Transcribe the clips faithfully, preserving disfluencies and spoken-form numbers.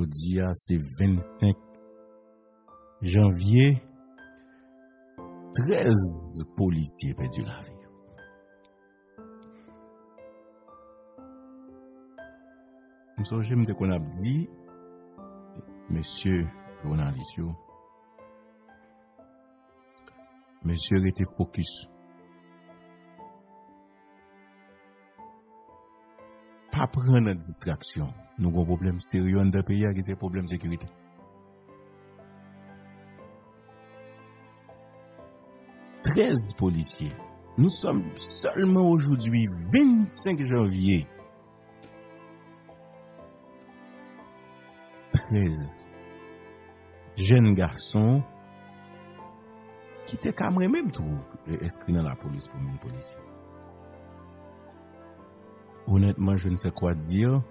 Jodi a, se vennsenk janvye, trèz polisye pèdi lavi yo. M sonje m te konn ap di, mesye jounalis yo, mesye rete fokis. Pa pran nan distraksyon. Nou gon pwoblèm serye anndan peyi a ki se pwoblèm sekirite. Trèz polisye. Nous sommes seulement aujourd'hui vennsenk janvye. Trèz jèn gason ki te ka mwen menm tou enskri nan lapolis pou m vin polisye. Honnêtement, je ne sais quoi dire.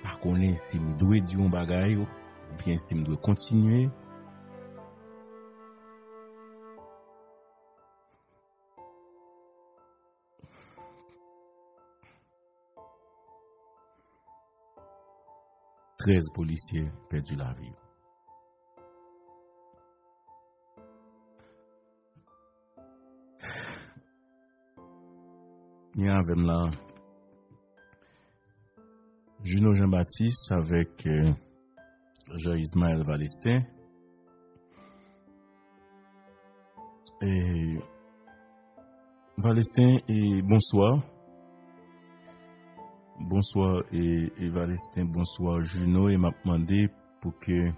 Pa konnen si m dwe di yon bagay oubyen si m dwe kontinye. Trèz polisye pèdi lavi yo. Gen avè m la, Juno Jean Baptiste avèk, euh, Jean Ismaël Valestin. E, Valestin, e, bonswa. Bonswa, e, e Valestin, bonswa Juno, e m ap mande pou ke,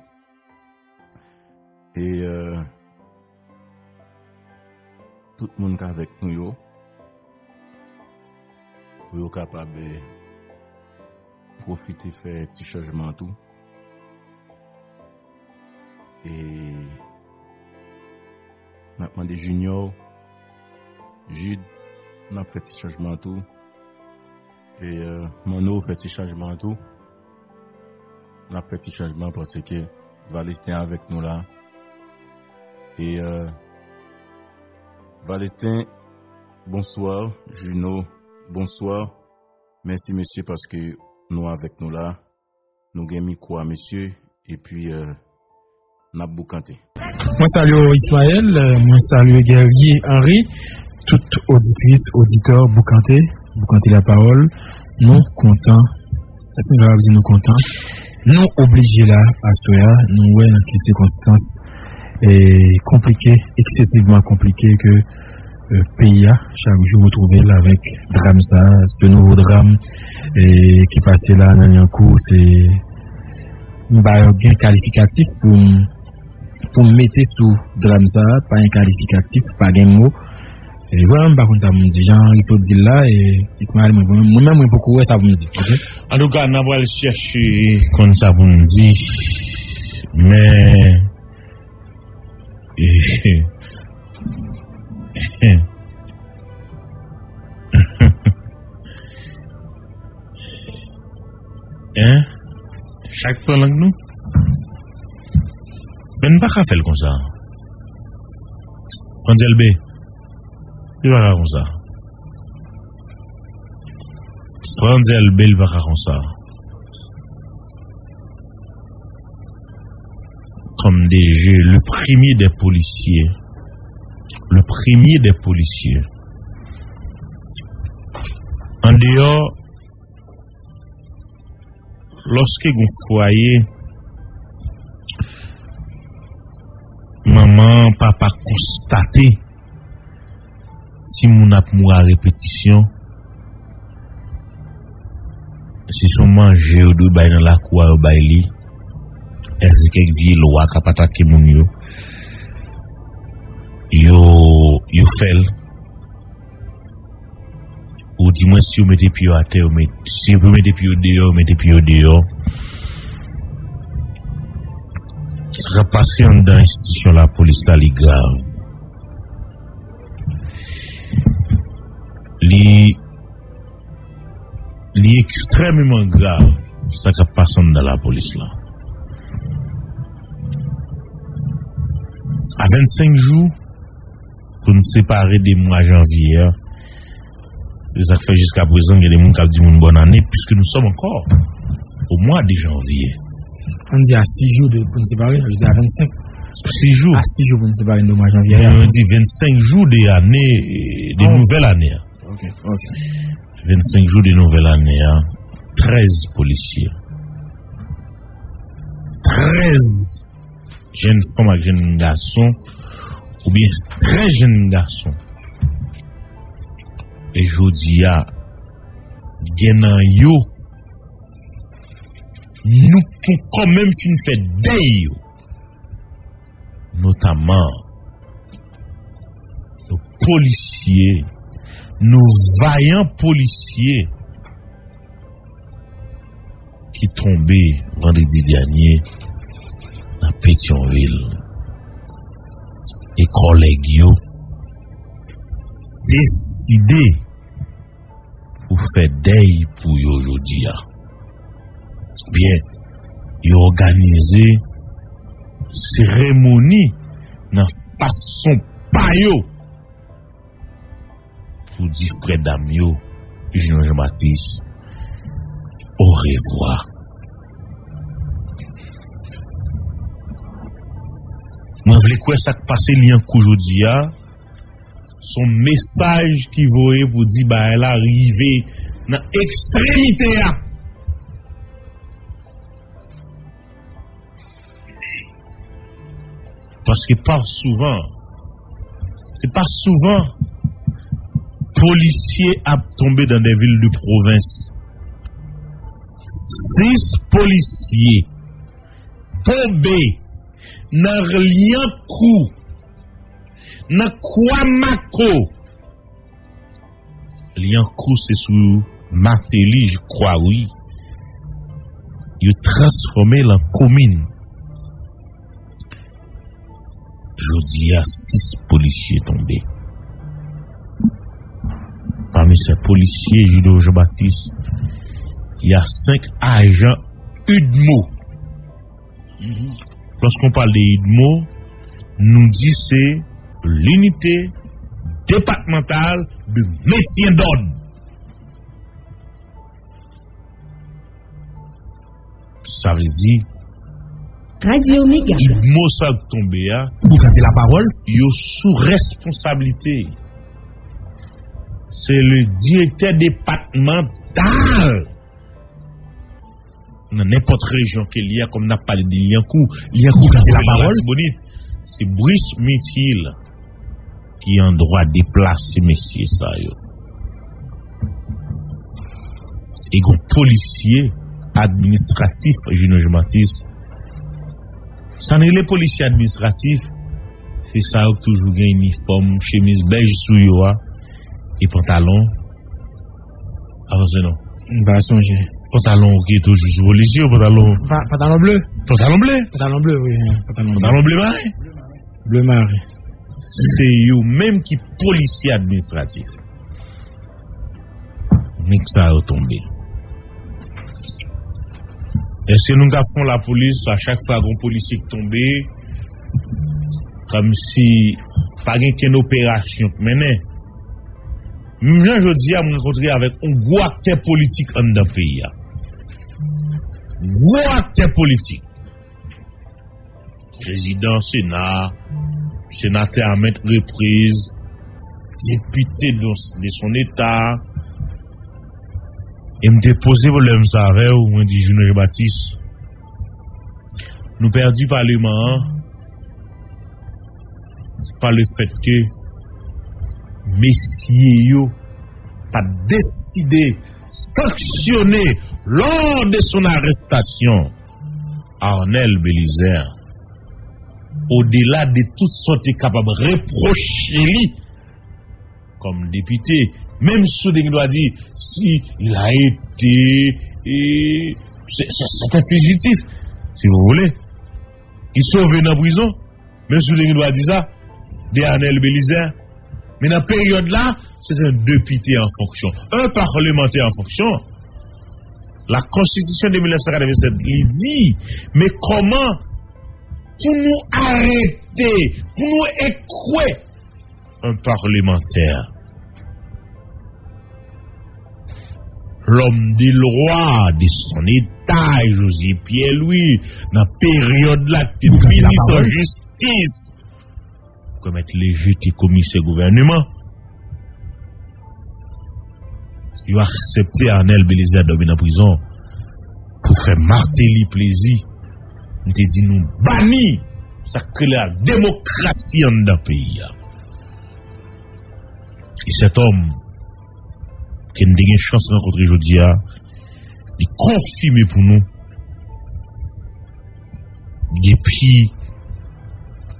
e, euh, tout moun k avèk nou yo, pou yo kapab, eh, pwofite fè ti chanjman tou. E n ap mande Junior, Jude, n ap fè ti chanjman tou. E, euh, Manno fè ti chanjman tou. N ap fè ti chanjman paske Valestin avèk nou la. E, euh, Valestin, bonswa. Juno, bonswa. Mèsi, mesye, paske nou avèk nou la. Nou gen mikwo a, mesye. Epi, euh, n ap boukante. Mwen salye w, Ismaël, euh, mwen salye Guerrier Henry, tout oditris, oditè Boukante, Boukante Lapawòl. Nou kontan. Èske nou kapab di nou kontan? Nou oblije la, aswè a, nou wè nan ki sikonstans, eh, konplike, eksesivman konplike ke, eh, peyi a, chak jou retwouve l avèk dram sa, ce nouveau drame, eh, ki pase la nan Lyankou, se, m pa gen kalifikatif pou m, pou m mete sou dram sa, pa gen kalifikatif, pa gen mo. E vrèman, m pa konn sa pou m di. Jan Henry sot di l la, e Ismaël, mwen, mwen, mwen menm, mwen poko wè sa pou m di. Ok? Antouka, n a pral chèche konn sa pou n di, men, Hein? Chak pran lang nou? Men n pa ka fè l konsa. Frantz Elbé, li pa ka konsa. Frantz Elbé, li pa ka konsa. Kòm D G, le premier des policiers. Le premier des policiers. Andeyò, lòske gon fwaye, manman, papa konstate timoun ap mouri a repetisyon, si se yon manje yo dwe bay nan lakou a, yo bay li, èske kèk vye lwa k ap atake moun yo, yo, yo fè l? Ou di mwen, si yo mete pye yo atè, yo met, si yo mete pye yo deyò, yo mete pye yo deyò. Sa k ap pase anndan enstitisyon lapolis la, li grav. Li, li ekstrèmeman grav, sa k ap pase anndan lapolis la. A vennsenk jou, pou n separe de mwa janvye a. Se sa k fè jiska prezan, gen de moun k ap di moun bòn ane, puisque nous sommes encore o mwa de janvye. Ann di a sis jou de, pou n separe, jodi a vennsenk. Sis jou. A sis jou pou n separe n de mwa janvye a. Yo di vennsenk jou de ane, de nouvèl ane a. Ok, ok. Vennsenk jou de nouvèl ane a, trèz polisye. Trèz jèn fanm ak jèn gason, oubyen trèz jèn gason. E jodi a, gen nan yo, nou poko menm fin fè dèy yo. Notaman, nou polisye, nou vayan polisye ki tonbe vandredi dènye nan Petyonvil. E kòlèg yo deside pou fè dèy pou yo jodi a. Byen, yo òganize seremoni nan fason pa yo pou di frè dam yo, Junior Jean Baptiste, orevwa. Mwen vle kwè sa k pase Lyankou jodi a, se yon mesaj ki voye pou di bagay la rive nan ekstremite a. Paske pa souvan, se pa souvan polisye ap tonbe nan de vil de pwovens. Sis polisye tonbe nan Lyankou, nan Kwamako. Lyankou se sou Mateli, je crois, wi. Yo transfòme l an komin. Jodi a, sis polisye tonbe. Pami se polisye Junior Jean Baptiste, il y a cinq agents udmo. Lorsqu'on parle de udmo, nou di se l'unité départementale de maintien d'ordre. Sa vle di, Radyo Mega. Udmo sa k tonbe a, Ou gade la pawòl? Yo sou responsablite. Se le direktè depatmantal nan nenpòt rejyon ke li a, kòm n ap pale de Lyankou, Lyankou Ou gade la pawòl? Latibonit, se Brice Mithil ki an dwa deplase mesye sa yo. E gon polisye administratif, Junior Jean Baptiste. Sa n rele polisye administratif, se sa yo k toujou gen inifòm, chemiz bèj sou yo a, e pantalon. Avanse non. M pa sonje. Pantalon ki toujou sou polisye, pantalon. Pa-, pantalon ble. Pantalon ble. Pantalon ble, wi. Pantalon ble. Pantalon ble, bay. Ble mare. Se yo menm ki polisye administratif. Nèg sa yo tonbe. Èske nou ka fè yon lapolis a chak fwa gon polisye k tonbe, kòmsi pa gen kenn operasyon k mennen? Menm jan jodi a, m rankontre avèk yon gwo aktè politik anndan peyi a. Gwo aktè politik. Prezidan Sena, senatè a maintes reprises, depite de, de son eta. E m te poze pwoblèm sa avè w, mwen di, Junior Jean Baptiste, nou pèdi paleman an pa le fèt ke mesye yo pa t deside sanksyone lors de son arrestation Arnel Belizaire, odela de tout sa w te kapab repwoche li kòm depite, menm si w te gen dwa di, si il a été, e, se, se, se te fijitif, si vous voulez, ki sove nan prizon, menm si w te gen dwa di sa de Arnel Belizaire. Men nan peryòd la, se te yon depite an fonksyon, yon palemantè an fonksyon. La Constitution de mil nèf san katrevennsèt, li di, men kòman pou nou arete, pou nou ekwe yon palemantè? Lòm de lwa de son eta, Jozye Pyè Lwi, nan peryòd la, te minis an jistis. Kòmèt Leje te komisè gouvèneman. Yo aksepte Arnel Belizaire dòmi nan prizon pou fè Martelly plezi. M te di nou bani sa k rele la demokrasi anndan peyi a. E sèt òm ke n te gen chans rankontre jodi a, li konfime pou nou depi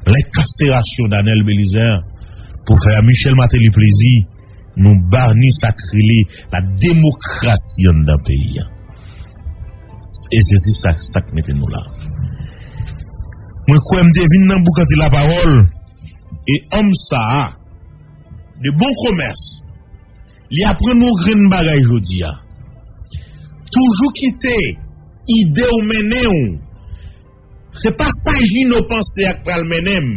lenkaserasyon Danèl Belizaire pou fè Michel Martelly plezi, nou bani sa k rele la demokrasi anndan peyi a. E se, se sa, sa k mete nou la. Mwen kwè m te vin nan boukante lapawòl, e òm sa a, de bon komès, li aprann yon grenn bagay jodi a. Toujou kite ide w mennen w. Se pa sa Jino panse a k pral mennen m,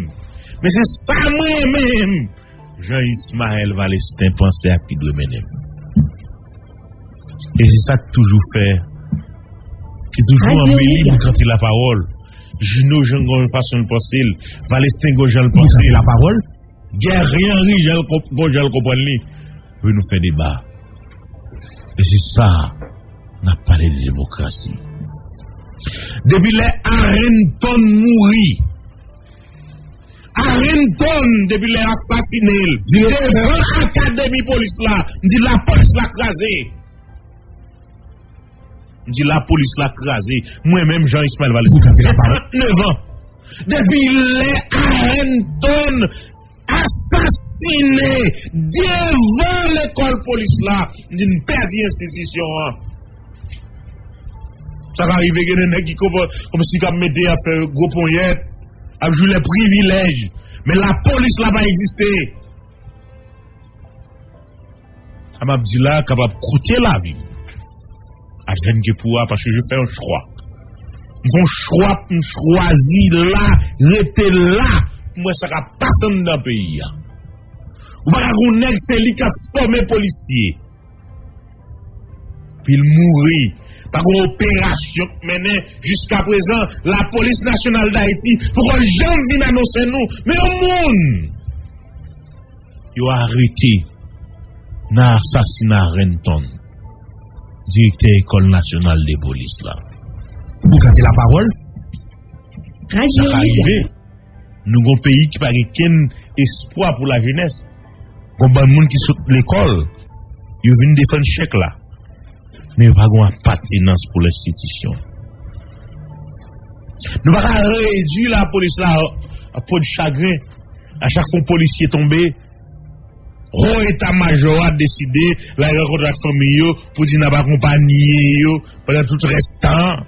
men se sa mwen menm, Jean Ismaël Valestin, panse a ki dwe mennen m. E se sa k toujou fè, ki toujou anbeli boukante lapawòl. Jino jan gon fason l panse l, Valestin gon jan l panse l. Guerrier Henry jan l konp-, gon jan l konprann li. Pou nou fè deba. E se sa, n ap pale de demokrasi. Depi lè Arenton mouri, Arenton, depi lè asasine l, devan akademi polis la, m di lapolis la kraze. M di lapolis la kraze. Mwen menm, Jean Ismaël Valestin, tranntenev an. Depi lè Arenton asasine devan lekòl polis la, m di n pèdi enstitisyon an. Sa ka rive gen de nèg ki konprann, kòmsi k ap mete, ap fè gwo ponyèt, ap jwi lè privilèj. Men lapolis la pa egziste. Sa m ap di la kapab koute lavi m. Advienne que pourra, paske je fais un choix. M fè yon chwa, m chwazi la, rete la, pou m wè sa k ap pase anndan peyi a. Ou pa ka gen yon nèg, se li k ap fòme polisye. Pi l mouri. Pa gen operasyon k mennen jiska prezan, Lapolis Nasyonal d Ayiti poko janm vin anonse nou. Men yon moun yo arete nan asasina Renton, direktè Ekòl Nasyonal de Polis la. Ou gade lapawòl? Sa ka rive. Nou gon peyi ki pa gen kenn espwa pou lajenès. Gon bann moun ki sot lekòl, yo vin defann chèk la. Men yo pa gon apatenans pou lenstitisyon. Nou pa ka redui lapolis la a po de chagren. A chak fwa yon polisye tonbe, ho eta majò a deside l al rankontre ak fanmi yo pou di n ap akonpaye yo pandan tout rès tan an.